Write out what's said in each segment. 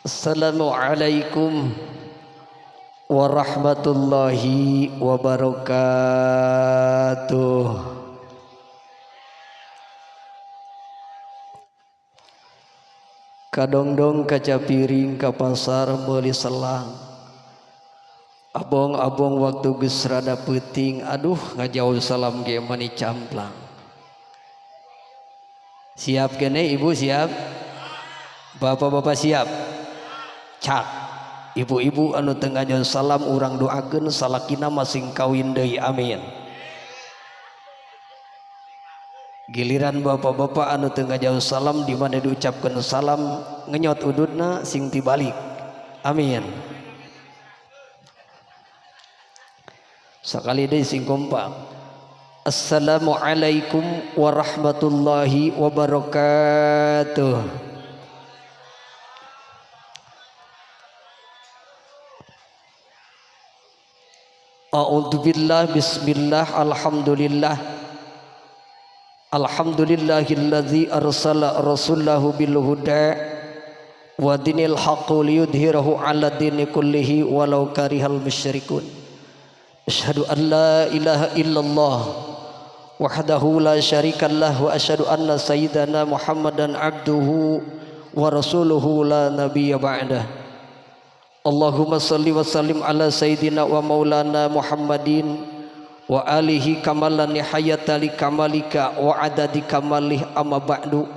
Assalamualaikum warahmatullahi wabarakatuh. Kadongdong kaca piring ka pasar meuli selang. Abong-abong waktu geus rada peuting, aduh ngajauh salam ge mani camplang. Siap kene ibu siap? Bapak-bapak siap? Cak. Ibu-ibu anu teu ngajaun salam urang doakeun salakina masing kawin deui, amin. Giliran bapak-bapak anu teu ngajaun salam di mana diucapkeun salam ngenyot ududna sing tibalik, amin. Sakali deui sing kompak. Assalamualaikum warahmatullahi wabarakatuh. A'udzubillah bismillah alhamdulillah. Alhamdulillahilladzi arsala rasulahu bil huda wa dinil haqqi liyudhhirahu 'ala dini kullihi walau karihal musyrikun. Asyhadu an la ilaha illallah wahdahu la syarikalah wa asyhadu anna sayyidana Muhammadan abduhu wa rasuluhu la nabiyya ba'dah. Allahumma salli wa sallim ala sayyidina wa maulana Muhammadin wa alihi kamalan nihayata li kamalika wa adadi kamalih amma ba'du.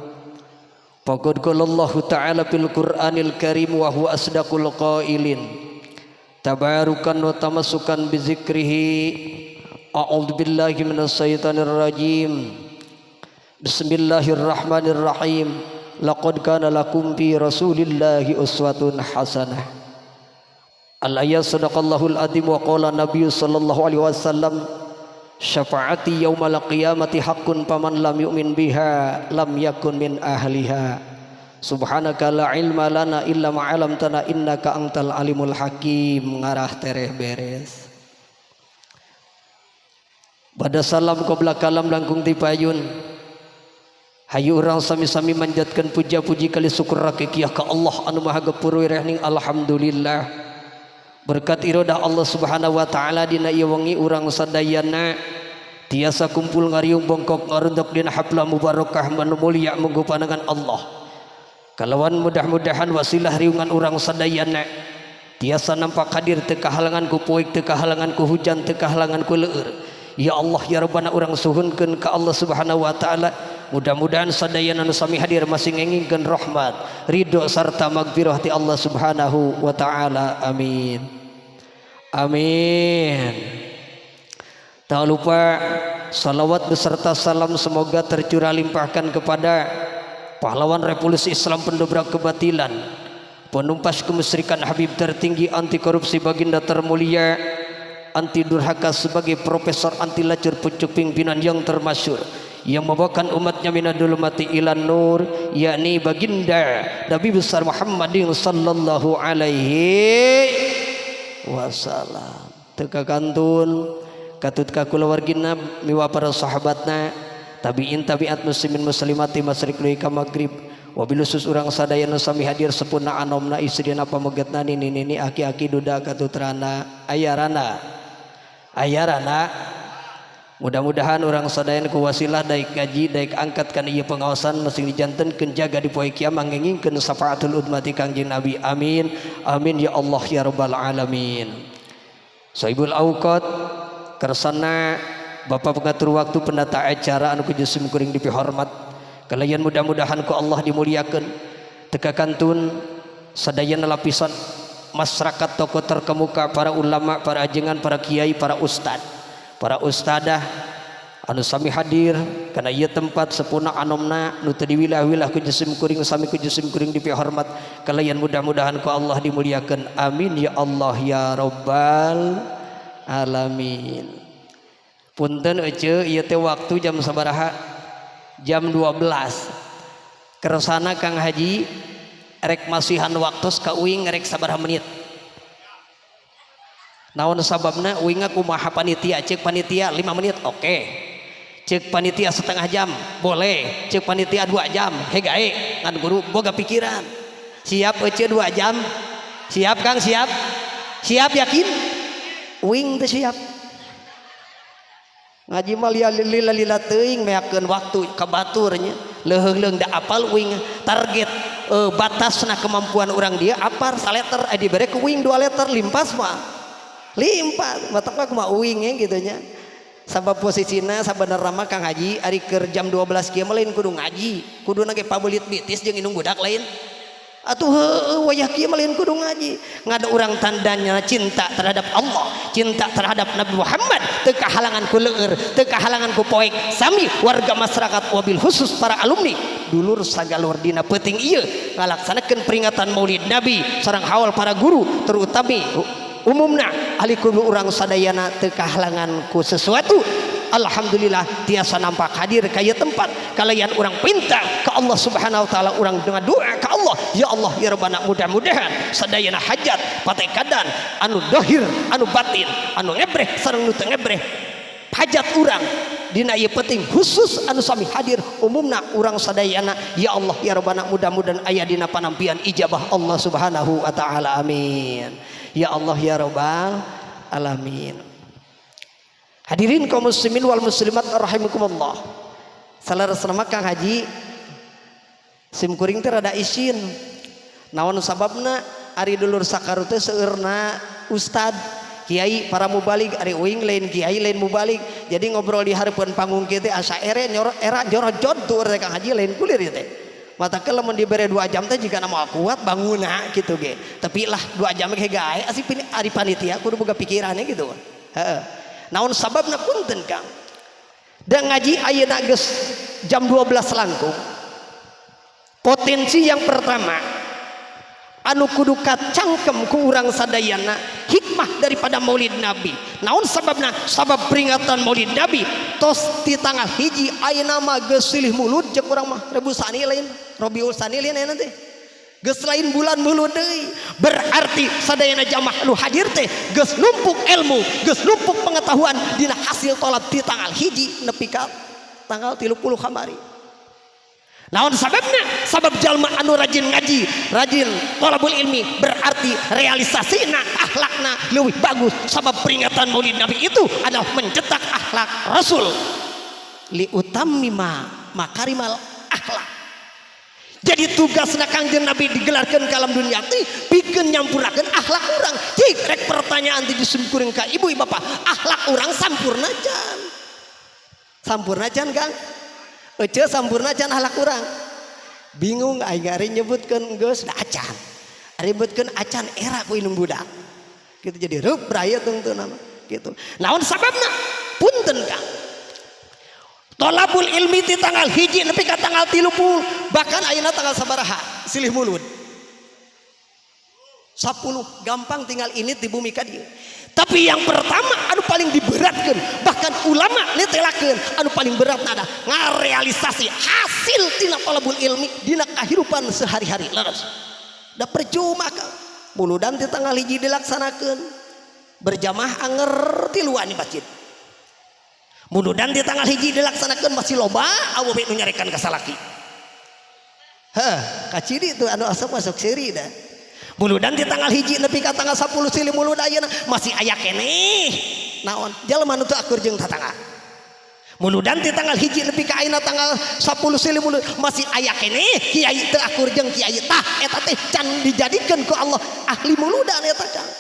Faqad qala Allahu ta'ala fil Qur'anil Karim wa huwa asdaqul qailin. Tabarukan wa tamassukan bi zikrihi. A'udzu billahi minasyaitonir rajim. Bismillahirrahmanirrahim. Laqad kana lakum fi rasulillahi uswatun hasanah. Al-ayat sadaqallahul azim wa qala nabiyyu sallallahu alaihi wasallam syafaati yaumal qiyamati haqqun faman lam yu'min biha lam yakun min ahliha. Subhanaka la ilma lana illa ma 'allamtana innaka antal alimul hakim. Ngarah tereh beres. Pada salam qabla kalam langkung tipayun. Hayu urang sami-sami manjatkeun puja-puji kali syukur rakikiah ka Allah anu maha gepur wirehning alhamdulillah. Berkat iradah Allah Subhanahu wa taala dina ieu wengi urang sadayana tiasa kumpul ngariung bongkok ngarunduk dina haflah mubarakah manu mulia munggu pandangan Allah. Kalawan mudah-mudahan wasilah riungan urang sadayana tiasa nampak hadir teu kahalangan ku poek, teu kahalangan ku hujan, teu kahalangan ku leueur. Ya Allah ya Rabbana urang suhunkeun ka Allah Subhanahu wa taala. Mudah-mudahan sadayana nu sami hadir masih ngengingkeun rahmat, ridho sarta magfirah ti Allah Subhanahu wa taala. Amin. Amin. Tak lupa salawat beserta salam semoga tercurah limpahkan kepada pahlawan revolusi Islam, pendobrak kebatilan, penumpas kemusyrikan, Habib tertinggi anti korupsi baginda termulia, anti durhaka sebagai profesor anti lacur pucuk pimpinan yang termasyhur yang membawakan umatnya minadulumati ilan nur, yakni baginda Nabi besar Muhammadin sallallahu alaihi wasallam. Teka kantun katut ka kulawargina miwa para sahabatna, tabiin tabiat, muslimin muslimati masyriq deui ka maghrib, wabil khusus urang sadayana sami hadir sepuna anomna istrina pamegetna nini nini aki-aki duda katutrana ayarana ayarana. Mudah-mudahan orang sadayana ku wasilah daik gaji daik angkat kana ieu pengawasan masing dijantenkeun jaga di poe kiamat ngengingkeun syafaatul udma ti Kangjeng Nabi. Amin amin ya Allah ya rabbal alamin. Sohibul Auqat kersana bapak pengatur waktu pendata acara anu ku sim kuring dipihormat kalayan mudah-mudahan ku Allah dimuliakeun. Teka kantun sadayana lapisan masyarakat tokoh terkemuka, para ulama, para ajengan, para kiai, para ustad, para ustadah anu sami hadir kana ieu tempat sepuna anomna nu teu diwilah-wilah ku sim kuring sami ku sim kuring dipihormat kalayan mudah-mudahan ku Allah dimuliakeun. Amin ya Allah ya rabbal alamin. Punten ece ieu teh waktu jam sabaraha? Jam 12. Kersana Kang Haji rek masihan waktu ka uing rek sabaraha menit. Naon sababna uing kumaha panitia? Cek panitia 5 menit oke. Okay. Cek panitia setengah jam boleh, cek panitia 2 jam hegae ngan guru boga pikiran. Siap ece 2 jam? Siap, Kang? Siap, siap, yakin? Uing teh siap ngaji mah lila lila teuing, meakeun waktu ka baturnya leuheung-leuheung da apal uing target, batasna kemampuan orang dia apar saleter, dibere ku uing 2 liter limpas mah limpas. Matak mah kumaha uing ya gitu nya. Sabab posisina sabenerna mah, Kang Haji, ari keur jam 12 kieu mah lain kudu ngaji, kuduna ge pabelit bitis jeung indung budak lain atuh. Heueuh, wayah kieu mah lain kudu ngaji, ngada urang tandanya cinta terhadap Allah, cinta terhadap Nabi Muhammad, teu kahalangan ku leur, teu kahalangan ku poek. Sami warga masyarakat, wabil khusus para alumni, dulur sagalur, dina peuting ieu ngalaksanakeun peringatan Maulid Nabi sareng haul para guru, terutama umumna ahli kubu urang sadayana, teu kahalangan ku sesuatu. Alhamdulillah tiasa nampak hadir ka ieu tempat. Kalian urang pinta ke Allah Subhanahu wa taala, urang dengan doa ke Allah, ya Allah ya Rabbana, mudah-mudahan sadayana hajat patekadan anu dohir anu batin, anu ngebreh sareng nu teu ngebreh, hajat urang dina ieu penting khusus anu sami hadir, umumna urang sadayana, ya Allah ya Rabbana, mudah-mudahan aya dina panampian ijabah Allah Subhanahu wa taala. Amin ya Allah ya Rabbal alamin. Hadirin kaum muslimin wal muslimat rahimakumullah. Salarasna mah, Kang Haji, sim kuring teh rada isin. Naon sababna? Ari dulur sakaru teh seueurna ustad, kiai, para mubalig. Ari uing lain kiai, lain mubalig. Jadi ngobrol di hareupeun panggung kieu teh asa ere nyoro era jorojod tuh Kang Haji, lain kulir ieu teh. Mata ke lamun dibere 2 jam teh jika nama kuat banguna gitu ge. Tapi lah 2 jam ge gae asih ari panitia kudu boga pikirannya gitu. Heeh. Naon sababna? Punten, Kang, dan ngaji ayeuna geus jam 12 langkung. Potensi yang pertama anu kudu kacangkem ku urang sadayana, hikmah daripada Maulid Nabi. Naon sababna? Sabab peringatan Maulid Nabi tos di tanggal 1, ayeuna mah geus silih mulud jeung urang mah, Rebu Sani lain, Robiul Sani lain, ayeuna teh geus lain bulan mulud deui. Berarti sadayana jamaah nu hadir teh geus numpuk ilmu, geus numpuk pengetahuan dina hasil tolab di tanggal 1 nepi ka tanggal 30 kamari. Naon sababna? Sabab jalma anu rajin ngaji, rajin tolabul ilmi, berarti realisasina akhlakna lebih bagus. Sabab peringatan Maulid Nabi itu adalah mencetak akhlak Rasul, li utammima makarimal akhlak. Jadi tugasna Kangjeng Nabi digelarkan ke alam dunia teh pikeun nyampurnakeun akhlak urang. Cik rek pertanyaan ti kuring ka ibu bapak, akhlak urang sampurna can? Sampurna can, Kang? Ece, sampurna can akhlak urang? Bingung aing ari nyebutkeun geus da acan. Ari nyebutkeun acan, era ku indung budak. Gitu jadi reup raya tungtu nama gitu. Naon sababna? Punten, Kang. Tolabul ilmi ti tanggal 1 nepi ka tanggal 30, bahkan ayeuna tanggal sabaraha silih mulud? 10. Gampang, tinggal ini di bumi ka dieu. Tapi yang pertama anu paling diberatkan, bahkan ulama netelakeun anu paling berat ada ngarealisasi hasil tina tolabul ilmi dina kehidupan sehari-hari. Leres da percuma, Kang, muludan ti tanggal 1 dilaksanakeun berjamaah anger tiluan di masjid. Muludan di tanggal 1 dilaksanakan masih loba awewe nu nyarekan ka salaki. Heh, kaciri itu anu asup masuk seuri dah. Muludan di tanggal 1 nepi ka tanggal 10 silih mulud ayeuna masih aya keneh naon, jalma nu teu akur jeung tatangga. Muludan di tanggal 1 nepi ka ayeuna tanggal 10 silih mulud masih aya keneh kiai teu akur jeung kiai. Tah eta teh can dijadikeun ku Allah ahli muludan eta, Kang.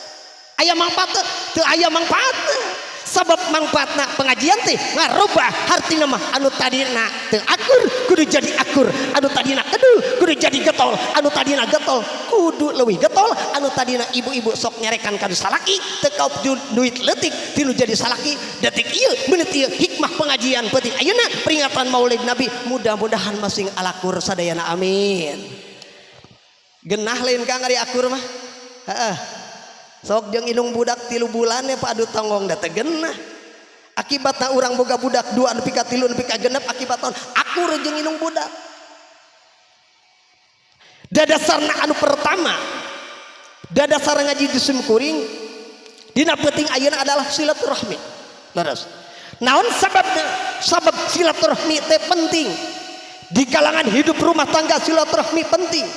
Aya mangfaat teu? Aya mangfaatna. Sabab mangfaatna pengajian teh ngarubah hartina mah, anu tadina teu akur kudu jadi akur, anu tadina kedul kudu jadi getol, anu tadina getol kudu leuwih getol, anu tadina ibu-ibu sok nyarekan ka salaki teu kaup duit leutik tinu jadi salaki detik ieu, menit ieu. Hikmah pengajian penting ayeuna peringatan Maulid Nabi, mudah-mudahan masing alakur sadayana, amin. Genah lain, Kang, ari akur mah? Heeh, sok jeung indung budak 3 bulan ya padu tonggong da teu genah. Akibatna urang boga budak dua nepi ka tilu nepi ka genep, akibat tahun akur jeung indung budak. Dadasarna anu pertama, dadasar ngaji di kuring dina peuting ayeuna adalah silaturahmi. Leres. Naon sababna? Sabab silaturahmi teh penting di kalangan hidup rumah tangga. Silaturahmi penting.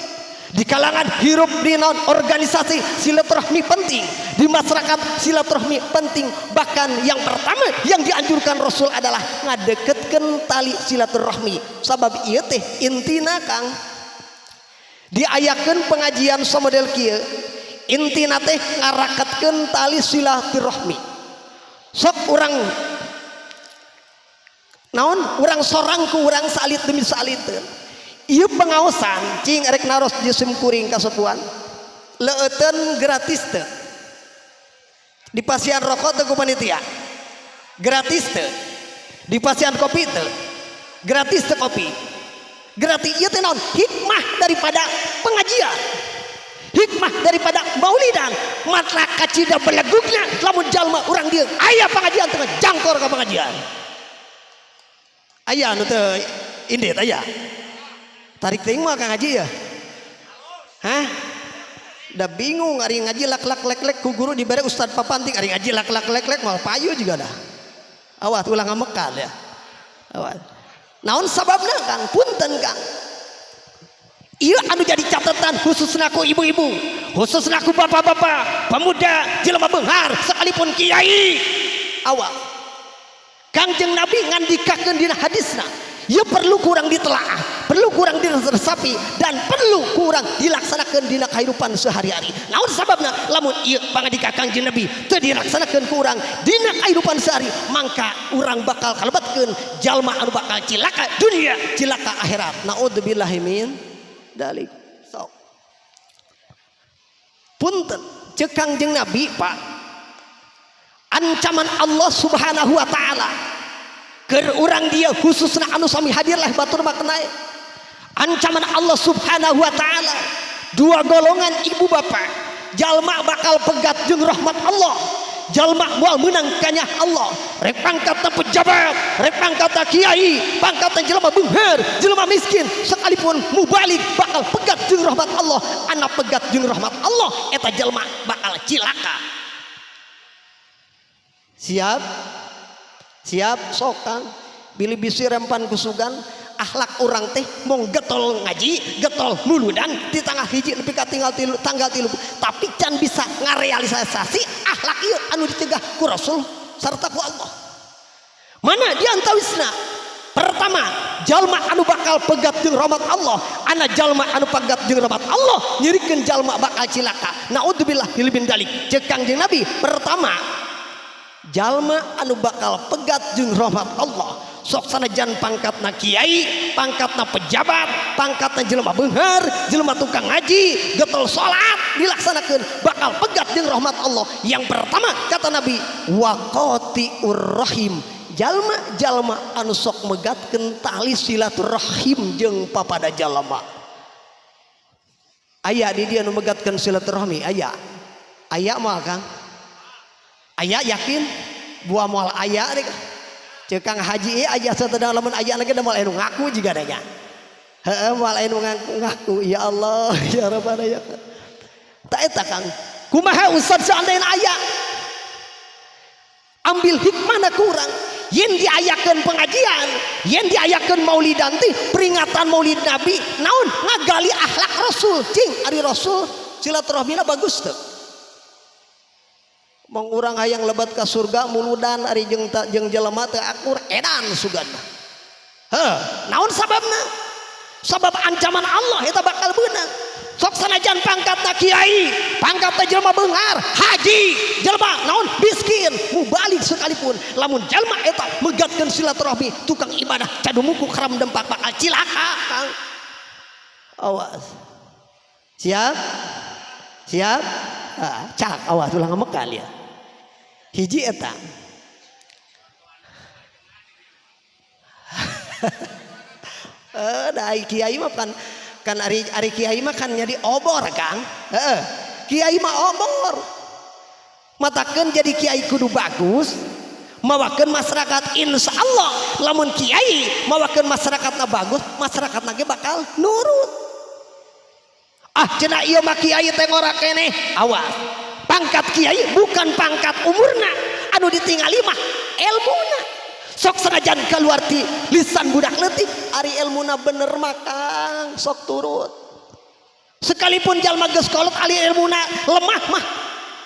Di kalangan hirup di non organisasi silaturahmi penting, di masyarakat silaturahmi penting. Bahkan yang pertama yang dianjurkan Rasul adalah ngadeketkeun tali silaturahmi. Sabab ieu teh intina, Kang. Diayakeun pengajian samodel kieu, intina teh ngaraketkeun tali silaturahmi. Sok urang naon, urang sorang ku urang salit demi saliteun. Ieu pengaosan cing erek naros jeung sim kuring kasepuan. Leueteun gratis teu? Dipasihan rokok teu ku panitia? Gratis teu? Dipasihan kopi teu? Gratis teu kopi? Gratis. Ieu teh naon? Hikmah daripada pengajian. Hikmah daripada maulidan. Matlak kacida belegugna lamun jalma urang dieu aya pengajian teu jangkor ka pengajian. Aya anu teu indit aya. Tarik teuing mah Kang Haji ya. Hah? Da bingung ari ngaji lak-lak lek-lek ku guru dibere ustad papanting, ari ngaji lak-lak lek-lek moal payu juga dah. Awas ulah ngamekan ya. Awas. Naon sababna, Kang? Punten, Kang. Ieu anu jadi catatan khususna ku ibu-ibu, khususna ku bapak-bapak, pemuda, jelema beunghar sekalipun kiai. Awas. Kangjeng Nabi ngandikakeun dina hadisna, ya perlu kurang ditelaah, perlu kurang diresapi, dan perlu kurang dilaksanakan dina kehidupan sehari-hari. Naon sababna? Lamun ieu pangandika Kangjeng Nabi teu dilaksanakeun ku urang dina kehidupan sehari, mangka urang bakal kalebetkeun jalma anu bakal cilaka dunia, cilaka akhirat. Naudzubillahi min dalik. Sok. Punten, ceuk Kangjeng Nabi, Pak. Ancaman Allah Subhanahu wa taala keur urang dia, khususna anu sami hadir lah, batur maknai. Ancaman Allah Subhanahu wa taala dua golongan, ibu bapak: jalma bakal pegat jeung rahmat Allah, jalma moal meunang kanya Allah, rek pangkatna pejabat, rek pangkatna kiai, pangkatna jelema beunghar, jelema miskin sekalipun, mubalig bakal pegat jeung rahmat Allah. Anak pegat jeung rahmat Allah eta jalma bakal cilaka. Siap, siap. Sok, Kang, bilih bisi rempan kusugan akhlak urang teh mong getol ngaji, getol muludan di tanggal 1 nepi ka tinggal 3, tanggal 3, tapi can bisa ngarealisasi akhlak ieu anu dicegah ku Rasul sarta ku Allah. Mana di antawisna? Pertama, jalma anu bakal pegat jeung rahmat Allah. Ana jalma anu pegat jeung rahmat Allah nyirikeun jalma bakal cilaka, naudzubillah min dalik. Ceuk Kangjeng Nabi, pertama, jalma anu bakal pegat jeung rahmat Allah, sok sanajan pangkatna kiai, pangkatna pejabat, pangkatna jelema beunghar, jelema tukang ngaji, getol salat dilaksanakeun, bakal pegat jeung rahmat Allah. Yang pertama, kata Nabi, waqatiur rahim, jalma jalma anu sok megatkeun tali silaturahim jeung papada jalma. Aya di dia nu megatkeun silaturahmi? Aya? Aya moal, Kang? Aya? Yakin buah moal aya deh. Ceuk Kang Haji ieu aya sateudah. Lamun aya lagi da moal anu ngaku juga adanya. Heeh, moal anu ngaku, ngaku. Ya Allah ya Rabbana ya. Tak eta, Kang. Kumaha, Ustaz, seandainya aya? Ambil hikmahna kurang. Yen diayakeun pengajian, yen diayakeun maulidan teh peringatan Maulid Nabi, naon? Ngagali akhlak Rasul. Cing, ari Rasul silaturahmina bagus teu? Mong urang hayang lebat ka surga muludan, ari jeung jeung jelema teu akur, edan sugan. Heuh, naon sababna? Sabab ancaman Allah eta bakal beunang. Sok sanajan pangkatna kiai, pangkatna jelema beunghar, haji, jelema naon, miskin, mubalig sekalipun, lamun jelema eta megatkeun silaturahmi, tukang ibadah, cadumuku karam dempak, bakal cilaka, Kang. Awas. Siap? Siap? Ah, cak, awas ulah ngamekal ya. Hiji eta. Eh, da kiai mah kan kan ari ari kiai mah kan jadi obor, Kang. Heeh. Kiai mah obor. Matakeun jadi kiai kudu bagus, mawakeun masyarakat. Insya Allah lamun kiai mawakeun masyarakatna bagus, masyarakatna ge bakal nurut. Ah, cenah ieu mah kiai teh ngora keneh. Awas. Pangkat kiai bukan pangkat umurna, anu ditingali mah ilmuna. Sok sanajan keluar ti lisan budak leutik, ari ilmuna bener mah, Kang, sok turut. Sekalipun jalma geus kolot ali ilmuna lemah mah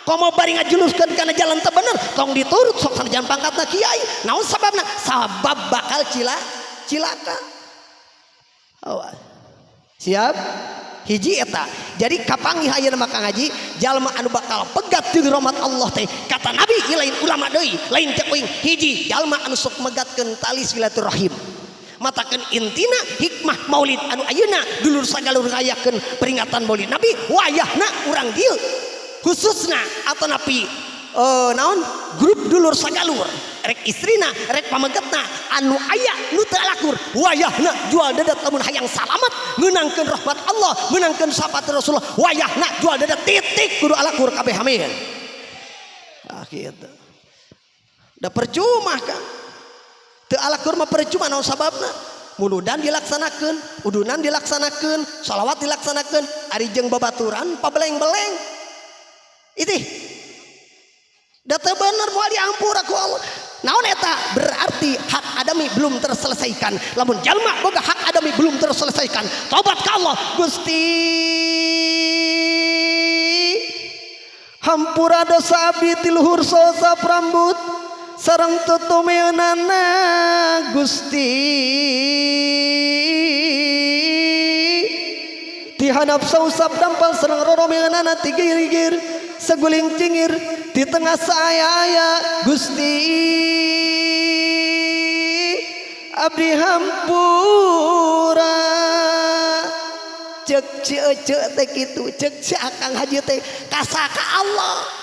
komo bari ngajuluskeun kana jalan teu bener tong diturut sok sanajan pangkatna kiai. Naon sababna? Sabab bakal cilaka. Awas. Siap? Hiji eta. Jadi kapanggih ayeuna mah Kang Haji jalma anu bakal pegat jeung rahmat Allah teh kata Nabi ieu lain ulama deui, lain cek uing. Hiji jalma anu sok megatkeun tali silaturahim. Matakeun intina hikmah maulid anu ayeuna dulur sagalur ngayakeun peringatan maulid Nabi wayahna urang dieu khususna atau napi naon grup dulur sagalur rek istrina rek pamegetna anu aya nu teu alakur wayahna jual dedet lamun hayang salamat meunangkeun rahmat Allah meunangkeun syafaat Rasulullah wayahna jual dedet titik kudu alakur kabeh amin. Ah kitu da percuma kan teu alakur mah percuma. Naon sababna? Muludan dilaksanakeun, udunan dilaksanakeun, sholawat dilaksanakeun, ari jeung babaturan pabeleng-beleng itu da teu bener moal diampura ku Allah. Naon eta? Berarti hak adami belum terselesaikan. Lamun jalma boga hak adami belum terselesaikan, tobat ka Allah, Gusti hampura dosa abdi ti luhur sosap rambut sareng tutumeunana Gusti ti handap sausap dampal sareng roromeunana ti gigir seguling cingir di tengah saya Gusti abdi hampura. Cek cek teh kitu cek si Akang Haji teh kasaka Allah.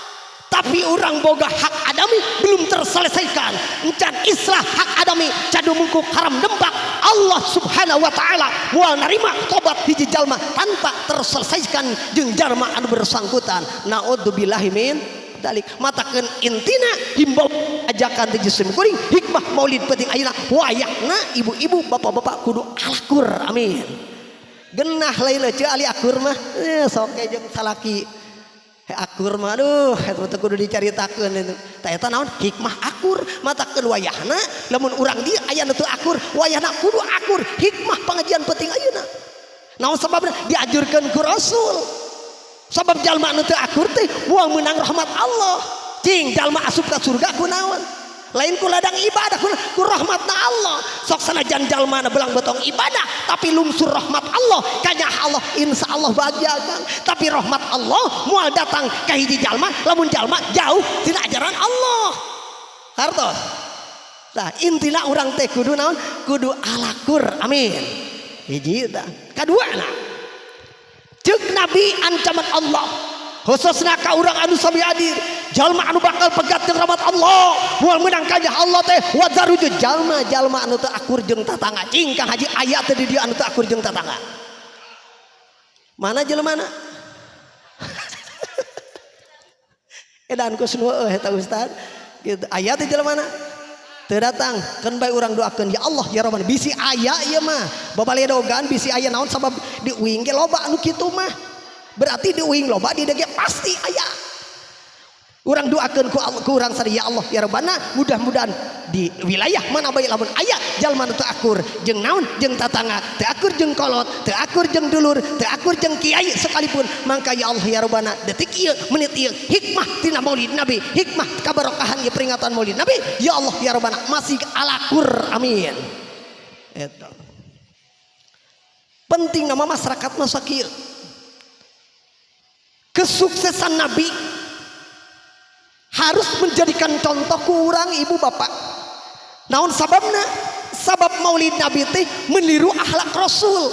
Tapi orang boga hak adami belum terselesaikan. Encan islah hak adami cadu mungkuk haram dembak. Allah Subhanahu wa taala moal narima tobat hiji jalma tanpa terselesaikan jeung jalma anu bersangkutan. Naudzubillahi min dalik. Matakeun intina himbau ajakan ti jisim kuring hikmah maulid penting ayeuna wayahna ibu-ibu bapak-bapak kudu alakur amin. Genah lain aja ali akur mah sok jeung salaki akur mah aduh eta teh kudu dicaritakeun itu. Tah eta naon hikmah akur matakeun wayahna lamun urang dieu aya nu teu akur wayahna kudu akur hikmah pengajian penting ayeuna. Naon sababna diajurkeun ku Rasul. Sabab jalma nu teu akur teh moal meunang rahmat Allah. Cing jalma asup ka surga ku naon? Lain ku ladang ibadah ku rahmatna Allah. Sok sanajan jalma na belang betong ibadah tapi lungsur rahmat Allah kanya Allah insya Allah bahagia Kang. Tapi rahmat Allah moal datang ka hiji jalma lamun jalma jauh tina ajaran Allah. Hartos. Tah intina urang teh kudu naon? Kudu alakur amin. Hiji tah. Kaduana ceuk Nabi ancaman Allah khususna ka urang anu sami hadir jalma anu bakal pegat jeung rahmat Allah moal meunang ka Allah teh wazaruju jalma jalma anu teu akur jeung tatangga. Cing Kang Haji aya teh di dieu anu teu akur jeung tatangga. Mana jelema na? Edan ku sunu eta ustad gitu aya teh jelema na teu datang keun bae urang doakeun ya Allah ya Rabbana bisi aya ieu mah babaledogan bisi aya naon sabab di uing ge loba anu kitu mah. Berarti di uing loba di dege pasti aya. Urang doakeun ku Allah ku urang sari ya Allah ya Rabbana mudah-mudahan di wilayah mana bae lamun aya jalma nu teu akur jeung naon jeung tatangga teu akur jeung kolot teu akur jeung dulur teu akur jeung kiai sekalipun mangka ya Allah ya Rabbana detik ieu menit ieu hikmah tina maulid Nabi hikmah kabarokahan ieu peringatan maulid Nabi ya Allah ya Rabbana masih alakur amin. Eta penting nama masyarakat masa kieu. Kesuksesan Nabi harus menjadikan contoh kurang ibu bapak. Naon sababna? Sabab maulid Nabi teh meniru akhlak Rasul.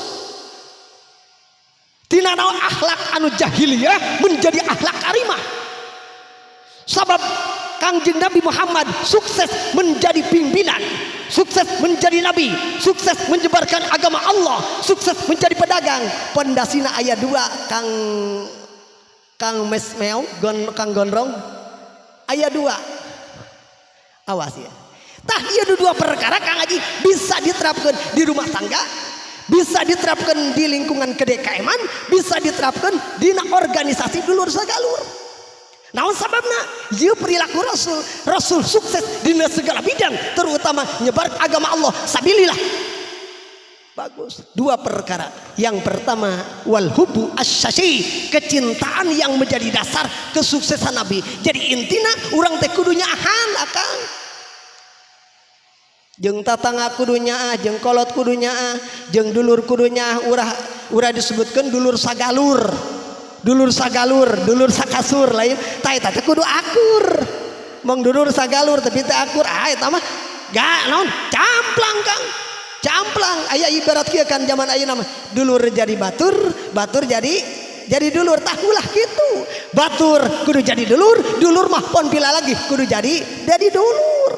Tina naon akhlak anu jahiliyah menjadi akhlak karimah. Sabab Kangjeng Nabi Muhammad sukses menjadi pimpinan, sukses menjadi nabi, sukses menyebarkan agama Allah, sukses menjadi pedagang. Pondasina aya dua Kang Kang Mesmeo, Kang Gondrong ayat 2. Awas ya. Tah ieu dua perkara Kang Haji bisa diterapkan di rumah tangga, bisa diterapkan di lingkungan KDKM-an, bisa diterapkan di organisasi dulur sagalur. Naon sababna? Ieu perilaku Rasul. Rasul sukses di segala bidang, terutama nyebar agama Allah sabilillah. Bagus. Dua perkara. Yang pertama wal hubu asyasi, kecintaan yang menjadi dasar kesuksesan Nabi. Jadi intina urang teh kudu nyaahan, Akang. Jeung tatangga kudu nyaah, jeung kolot kudu nyaah, jeung dulur kudu nyaah, urah urah disebutkeun dulur sagalur. Dulur sagalur, dulur sakasur lain. Tah, eta teh kudu akur. Mong dulur sagalur tapi teu akur, ah, eta mah gak naon, camplang, Kang. Camplang. Aya ibarat kieu kan, zaman ayeuna mah dulur jadi batur, batur jadi dulur. Tah, ulah kitu. Batur kudu jadi dulur, dulur mah pon pila lagi kudu jadi dulur.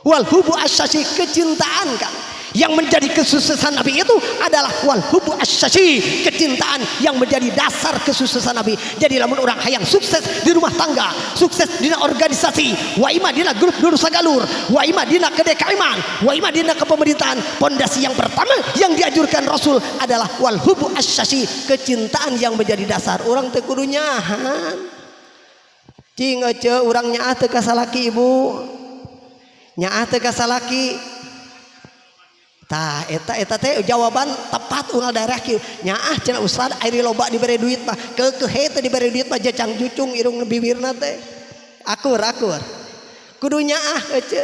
Wal hubu asyasi, kecintaan, Kang. Yang menjadi kesuksesan Nabi itu adalah wal hubu asyasi, kecintaan yang menjadi dasar kesuksesan Nabi. Jadi lamun orang hayang sukses di rumah tangga, sukses dina organisasi, wa ima dina grup dulur sagalur, wa ima dina kedekaiman, wa ima dina kepemerintahan, pondasi yang pertama yang dianjurkan Rasul adalah wal hubu asyasi, kecintaan yang menjadi dasar. Urang teh kudu nyaahan. Cing, ece, urang nyaah teu ka salaki? Ibu nyaah teu ka salaki? Tah, eta eta teh jawaban tepat unggal daerah kieu. Nyaah cenah, Ustad, ari loba dibere duit mah keukeuh teh, dibere duit mah jacang jucung irung bibirna teh. Akur, akur. Kudu nyaah, ece.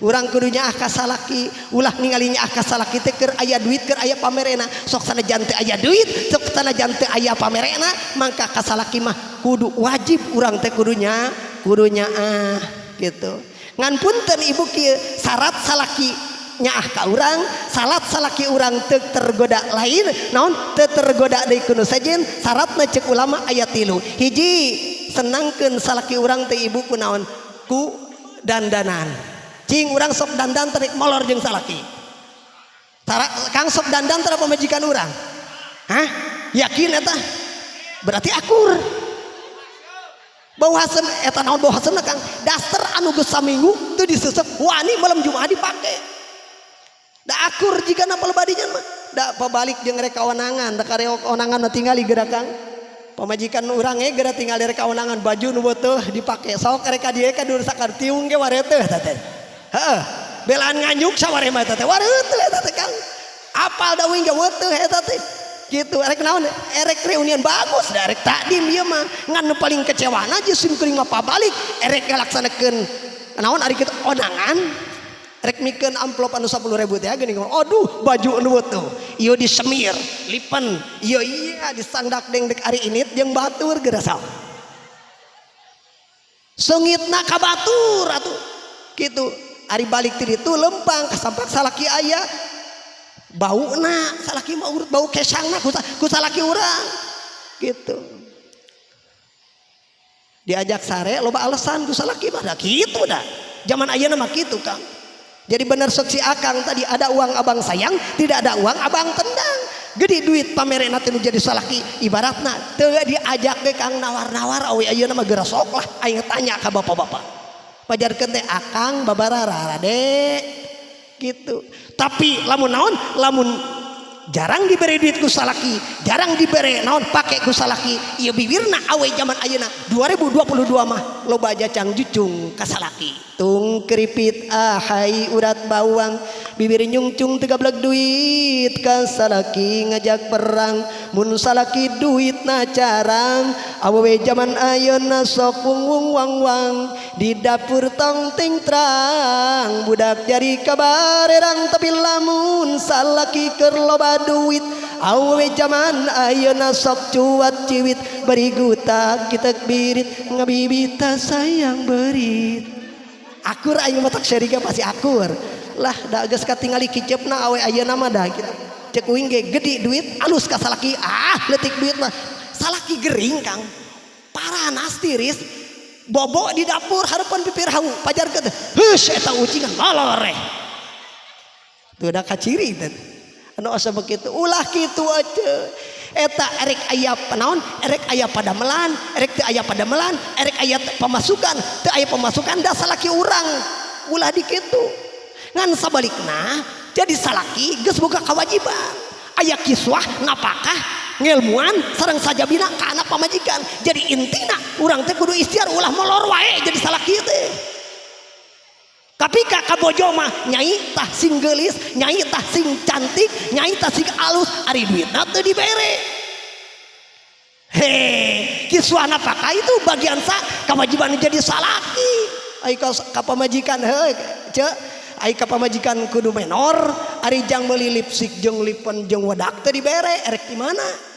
Urang kudu nyaah ka salaki, ulah ningali nyaah ka salaki teh keur aya duit, keur aya pamerena. Sok sanajan teu aya duit, sok sanajan teu aya pamerena, mangka ka salaki mah kudu wajib urang teh kudu nyaah gitu. Ngan punten, Ibu, kieu syarat salaki nyaah ka urang, salat salaki urang teu tergoda lain naon, teu tergoda deui ku nu sejen, syaratna cek ulama aya tilu. Hiji, senangkeun salaki urang teh, Ibu, ku naon? Ku dandanan. Cing, urang sok dandan terik molor jeung salaki? Tara, Kang, sok dandan tara pamajikan urang? Hah, yakin eta? Berarti akur. Bau hasem eta naon bau hasemna, Kang? Daster anu geus saminggu teu diseusep, wani malam Jumat dipake. Da akur jika napa badinya mah. Da pabalik jeung rek kaonangan, da karek onangan mah tingali geura, Kang. Pamajikan urang ge geura tingali rek kaonangan, baju nu beuteuh dipake. Sok rek ka dieu ka dur sakar tiung ge wareuteuh eta teh. Heeh. Belaan nganjuk saware mah eta teh wareuteuh eta teh, Kang. Apal da uing ge weutuh eta teh. Gitu, erek naon? Erek reunian bagus da erek takdim ieu mah. Ngan nu paling kecewana jeung sim kuring mah pabalik erek ngalaksanakeun naon ari kitu onangan, rek mikeun amplop anu 10.000 teh geuning, aduh, baju nu tuh ieu disemir lipen ieu, iya, disangdak dengdek ari init jeung batur geura sok seungitna ka batur atuh kitu. Ari balik ti ditu lempang kasampak salaki aya bauna, salaki mah urut bau kesangna ku salaki urang gitu. Diajak sare loba alasan ku salaki mah. Da kitu dah zaman ayeuna mah kitu, Kang. Jadi benar sok si Akang tadi, ada uang abang sayang, tidak ada uang abang tendang. Gede duit pamerena teh nu jadi salaki ibaratna teu diajak ge, Kang, nawar-nawar awe ayeuna mah geura sok lah. Aing tanya ka bapak-bapak. Pajarkeun teh Akang babarara de gitu. Tapi lamun naon, lamun jarang diberi duit ku salaki, jarang diberi naon pake ku salaki, ieu bibirna awe zaman ayeuna 2022 mah loba jacang jucung ka salaki. Tung keripit ahai urat bawang, bibir nyungcung teu gableg duit, ka salaki ngajak perang mun salaki duit na carang. Awewe zaman ayeuna sok wung wung wang wang, di dapur tong ting trang, budak jadi kabarerang, tapi lamun salaki keur loba duit, awewe zaman ayeuna sok cuat ciwit, bari guta kita birit ngabibita sayang berit. Akur aing mah, tak seriga pasti akur lah, da geus katingali kicepna awe ayeuna mah. Dah gitu, cek uing ge gede duit alus ka salaki, ah, leutik duit mah salaki gering, Kang, paranas tiris, bobo di dapur hareupeun pipir hawu, pajarkeun heus eta ucingan molor tuh. Da kaciri teh anu asa begitu. Ulah kitu aja eta. Erek aya naon, erek aya padamelan, erek teu aya padamelan, erek aya pemasukan teu aya pemasukan, da salaki urang ulah dikitu. Ngan sabalikna jadi salaki geus boga kewajiban aya kiswah, napakah, ngelmuan sareng sajabina ka anak pamajikan. Jadi intina urang teh kudu ikhtiar, ulah molor wae jadi salaki teh. Tapi ka bojo mah nyai tah sing geulis, nyai tah sing cantik, nyai tah sing alus, ari duitna teu dibere. He, kiswah napakah itu bagian sa kewajiban jadi salaki. Ai ka pamajikan heuh ceu, ai ka pamajikan kudu menor, ari jang meuli lipstik jeung lipen jeung wedak teu dibere, erek di mana?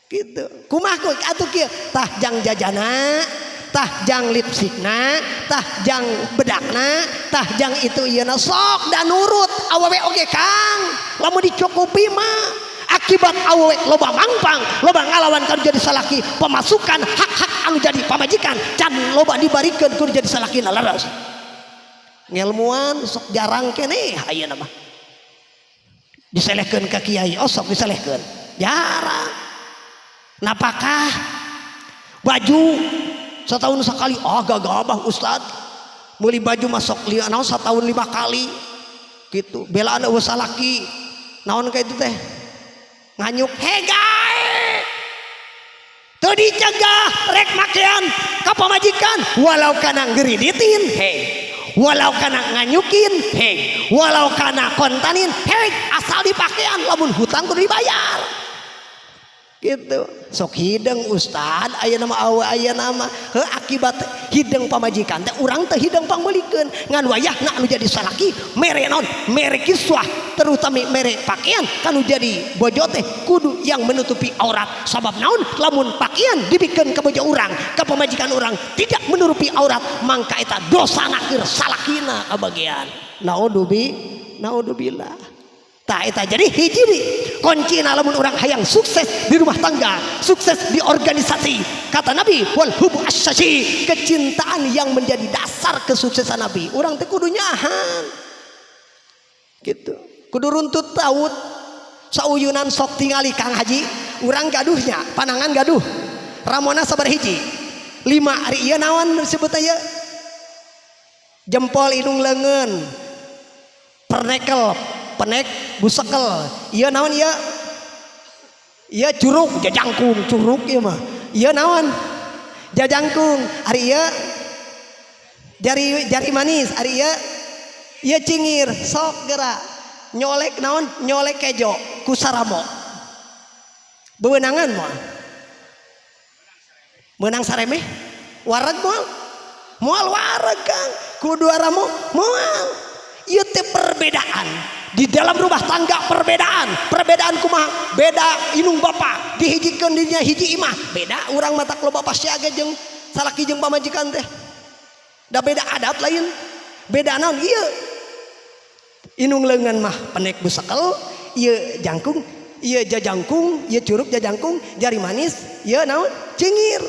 Gitu. Kumaha atuh kieu? Tah jang jajana, tah jang lipstikna, tah jang bedakna, tah jang itu ieu na, sok da nurut awewe oge Kang. Lamun dicukupi mah akibat awewe loba mangpang, loba ngalawan kan jadi salaki, pemasukan hak-hak anu jadi pamajikan can loba dibarikeun kudu jadi salaki leres. Ngelmuan sok jarang keneh ayeuna mah. Diselehkeun ka kiai, oh sok diselehkeun. Jarang. Napakah baju setahun sekali, ah gagabah ustad beli baju masuk lihat naon setahun 5 kali gitu, belaan eueuh salaki naon kayak itu teh nganyuk hegae teu dicegah rek makean ka pamajikan walau kana ngeriditin he, walau kana nganyukin he, walau kana kontanin he, asal dipakean lamun hutang kudu dibayar gitu. Sok hideng ustad aya nama awe aya nama heuh akibat hideng pamajikan teh urang teh hideng pangmeulikeun ngan wayahna anu jadi salaki mere naon mere kiswah terutama mere pakaian kanu jadi bojo teh kudu yang menutupi aurat. Sabab naon lamun pakaian dibikeun ka bojo urang ka pamajikan urang tidak menutupi aurat mangka eta dosana keur salakina kabagian. Naudzubillah. Tah eta jadi hiji di kuncina lamun urang hayang sukses di rumah tangga, sukses di organisasi. Kata Nabi, wal hubu asyasi, kecintaan yang menjadi dasar kesuksesan Nabi. Urang teh kudu nyahan. Gitu. Kudu runtut taut. Sauyunan sok tingali Kang Haji, urang gaduhnya, panangan gaduh. Ramona sabar hiji. 5 ari ieu naon disebut ieu? Jempol indung leungeun. Pernekel, penek busekel. Ieu naon ieu? Ieu curug jajangkung, curug ieu mah. Ieu naon? Jajangkung. Ari ieu jari jari manis, ari ieu ieu cingir, sok geura. Nyolek naon? Nyolek kejo ku saramo. Bewenangan moal. Meunang saremeh? Wareg moal? Moal wareg Kang. Kudu aramo moal. Ieu teh perbedaan. Di dalam rumah tangga perbedaan, perbedaan kumaha? Beda indung bapa, dihijikeun dinya hiji imah, beda urang matak loba pasiaga jeung salaki jeung pamajikan teh. Da beda adat lain, beda naon ieu. Indung leungeun mah penek busekel, ieu jangkung, ieu jajangkung, ieu curug jajangkung, jari manis, ieu naon? Cingir.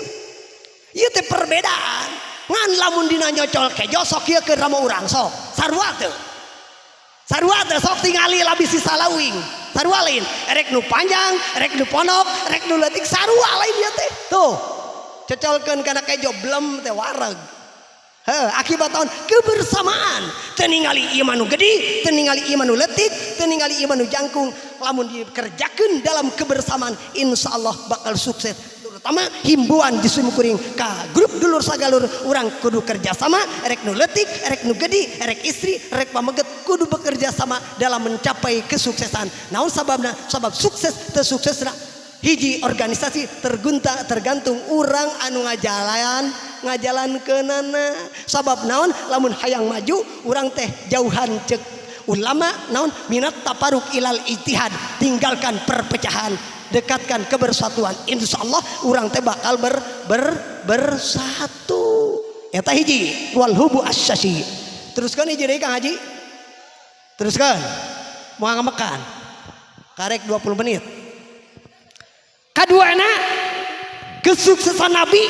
Ieu teh perbedaan. Ngan lamun dina nyocol kejo sok ieu keur ramo urang sok. Sarua teu. Sarua teh sok tingali labis sisa lawing. Sarua lain, erek nu panjang, erek nu pondok, erek nu leutik sarua lain ieu teh. Tuh. Cocolkeun kana kejo blem teh wareg. Heuh, akibat tahun kebersamaan. Teu ningali ieu mah nu gede, teu ningali ieu mah nu leutik, teu ningali ieu mah nu jangkung. Lamun dikerjakeun dalam kebersamaan, insyaallah bakal sukses. Terutama himbauan di kuring ka grup dulur sagalur urang kudu kerjasama, erek nu leutik, erek nu gede, erek istri, erek pameget kudu bekerja sama dalam mencapai kesuksesan. Naon sababna? Sabab sukses teu suksesna hiji organisasi tergantung urang anu ngajalankeunana. Sabab naon? Lamun hayang maju urang teh jauhan cek ulama naon minat taparuk ilal ijtihad, tinggalkan perpecahan, dekatkan kebersatuan. Insyaallah urang teh bakal bersatu. Eta hiji wal hubu asyasi. Teruskan hiji deui Kang Haji. Teruskan. Mau ngamakan. Karek 20 menit. Kaduana kesuksesan Nabi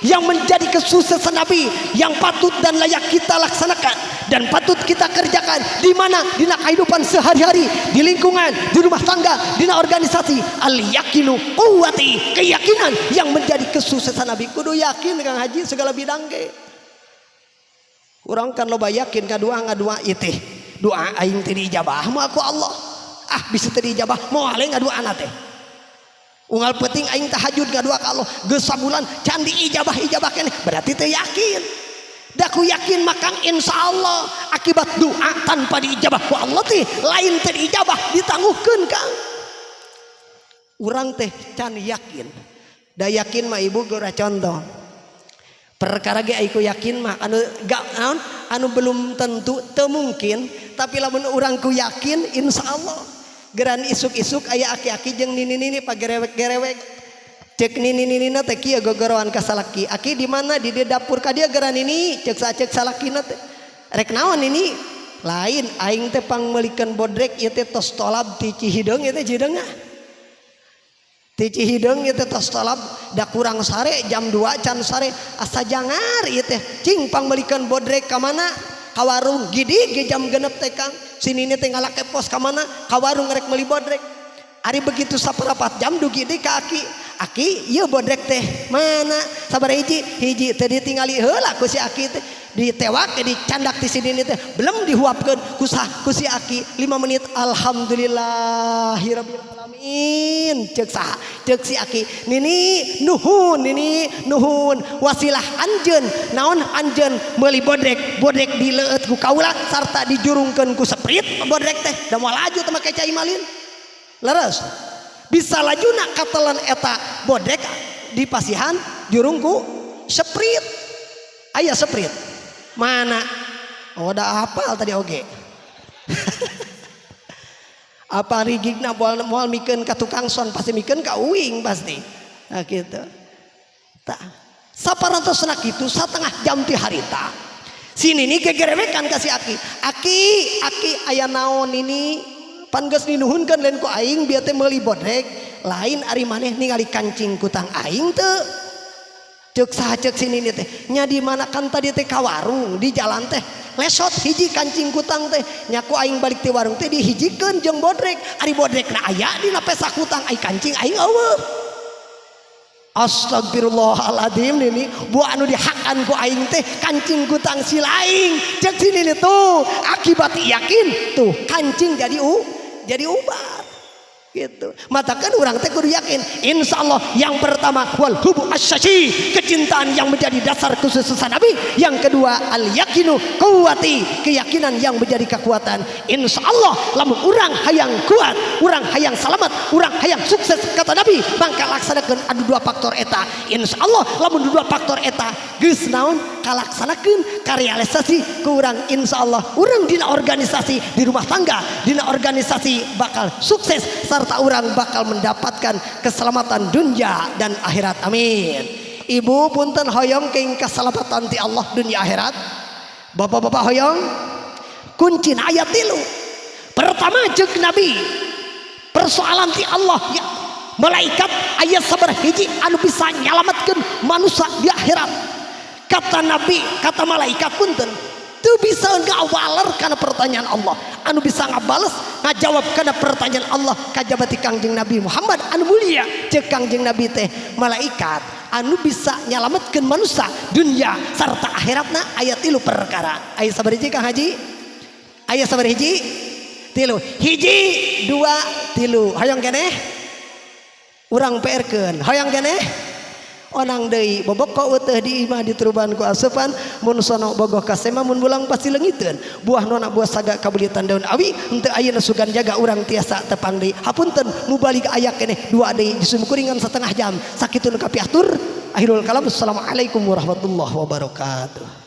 yang menjadi kesuksesan Nabi yang patut dan layak kita laksanakan dan patut kita kerjakan di mana dina kehidupan sehari-hari, di lingkungan, di rumah tangga, dina organisasi. Al yakinu quwwati, keyakinan yang menjadi kesuksesan Nabi. Kudu yakin Kang Haji segala bidang ge. Urang kan loba yakin kadua ngadua ieu teh. Doa aing teh diijabah moal ku Allah. Ah bisa teh diijabah moal ngaduana teh. Unggal penting aing tahajud ngadua ka Allah geus sabulan can diijabah-ijabah keneh berarti teu yakin. Da ku yakin mah, Kang, insya Allah akibat doa tanpa diijabah ku Allah teh lain teh diijabah, ditangguhkeun, Kang. Urang teh can yakin. Da yakin mah, Ibu, gora contoh. Perkara ge ku yakin mah anu gak naon, anu belum tentu, teu mungkin, tapi lamun urang ku yakin insya Allah. Geran isuk-isuk aya aki-aki jeung nini-nini pagerewek-gerewek. Cek nini-nini teh kieu gogoroan ka salaki. "Aki di mana?" "Di dapur." "Ka dieu geran, Nini," cek sa cek salakina teh. "Rek naon, Nini?" "Lain, aing teh pangmeulikeun bodrek ieu teh, tos tolab ti Cihideung ieu teh, Cihideung ah. Ti Cihideung ieu teh tos tolab, da kurang sare, jam 2 can sare, asa jangar ieu teh. Cing pangmeulikeun bodrek." "Ka mana?" "Ka warung." Gidi ge jam 6 teh, Kang. Si nini teh ngalak pos, "Ka mana?" "Ka warung, rek meuli bodrek." Ari begitu saparapat jam dugi deui ka aki. "Aki, ieu bodrek teh mana? Sabaraha hiji?" "Hiji." Teh ditingali heula ku si aki teh. Ditewak, dicandak ti si nini teh. Belum dihuapkeun ku sah ku si aki. 5 menit, "Alhamdulillahirabbil alamin," cek saha? Cek si aki. "Nini, nuhun, Nini, nuhun. Wasilah anjeun naon, anjeun meuli bodrek, bodrek dileueut ku kaula sarta dijurungkeun ku Sprite bodrek teh. Da moal laju teh make cai malin." Leres. Bisa lajuna katelan eta bodrek di pasihan jurung ku Sprite. Aya Sprite? Mana? Oh, da apal tadi oge. Apa rigigna moal moal mikeun ka tukang son, pasti mikeun ka uing pasti. Nah, gitu. Tah, saparantosna kitu satengah jam ti harita. Si nini gegerewekan ka si aki. "Aki, aki." "Aya naon ini?" "Pan geus dinuhunkeun lain ku aing bieu teh meuli bodrek." "Lain, ari maneh ningali kancing kutang aing teu?" Cek saha? Cek si nini teh. "Nya di mana kan tadi teh ka warung, di jalan teh lesot hiji kancing kutang teh. Nya ku aing balik ti warung teh dihijikeun jeung bodrek. Ari bodrekna aya dina pesa kutang, ai kancing aing euweuh." "Astagfirullahaladzim, Nini, buah anu dihakan ku aing teh kancing kutang si laing," cek si nini tuh. Akibat yakin tuh kancing jadi ubar gitu. Matakan orang teh kudu yakin insya Allah. Yang pertama wal hubu asyasi, kecintaan yang menjadi dasar kesuksesan Nabi. Yang kedua al yakinu kuwati, keyakinan yang menjadi kekuatan. Insya Allah lamun urang hayang kuat, urang hayang selamat, urang hayang sukses kata Nabi, mangka laksanakeun adu dua faktor eta. Insya Allah lamun dua faktor eta geus naon kalaksanakeun, karealisasi ku urang, insya Allah urang dina organisasi, di rumah tangga, dina organisasi bakal sukses serta orang bakal mendapatkan keselamatan dunia dan akhirat. Amin. Ibu, punten, hoyong keng keselamatan ti Allah dunia akhirat? Bapak-bapak hoyong? Kunci ayat tilu. Pertama, cek Nabi, persoalan ti Allah ya malaikat, ayat sabar hiji anu bisa nyelamatkan manusia di akhirat? Kata Nabi, kata malaikat, punten, teu bisa ngawaler karena pertanyaan Allah. Anu bisa ngabales, ngajawab karena pertanyaan Allah kajaba ti Kangjeng Nabi Muhammad anu mulia. Cek Kangjeng Nabi teh, malaikat, anu bisa nyelamatkan manusia dunia serta akhiratna aya tilu perkara. Aya sabaraha hiji, Kang Haji? Aya sabaraha hiji? Tilu. Hiji, dua, tilu. Hoyong keneh? Urang PR-keun. Hoyong keneh? Onang deui, boboko euteuh di imah dituruban ku asupan, mun sono bogoh ka sema, mun bulang pasti leungiteun. Buah nona, buah saga, kabulitan daun awi, henteu ayeuna sugan jaga urang tiasa tepang deui. Hapunten, mubalig aya keneh dua deui, disumkuringan setengah jam. Sakitu nu kapiatur. Akhirul kalam, assalamualaikum warahmatullahi wabarakatuh.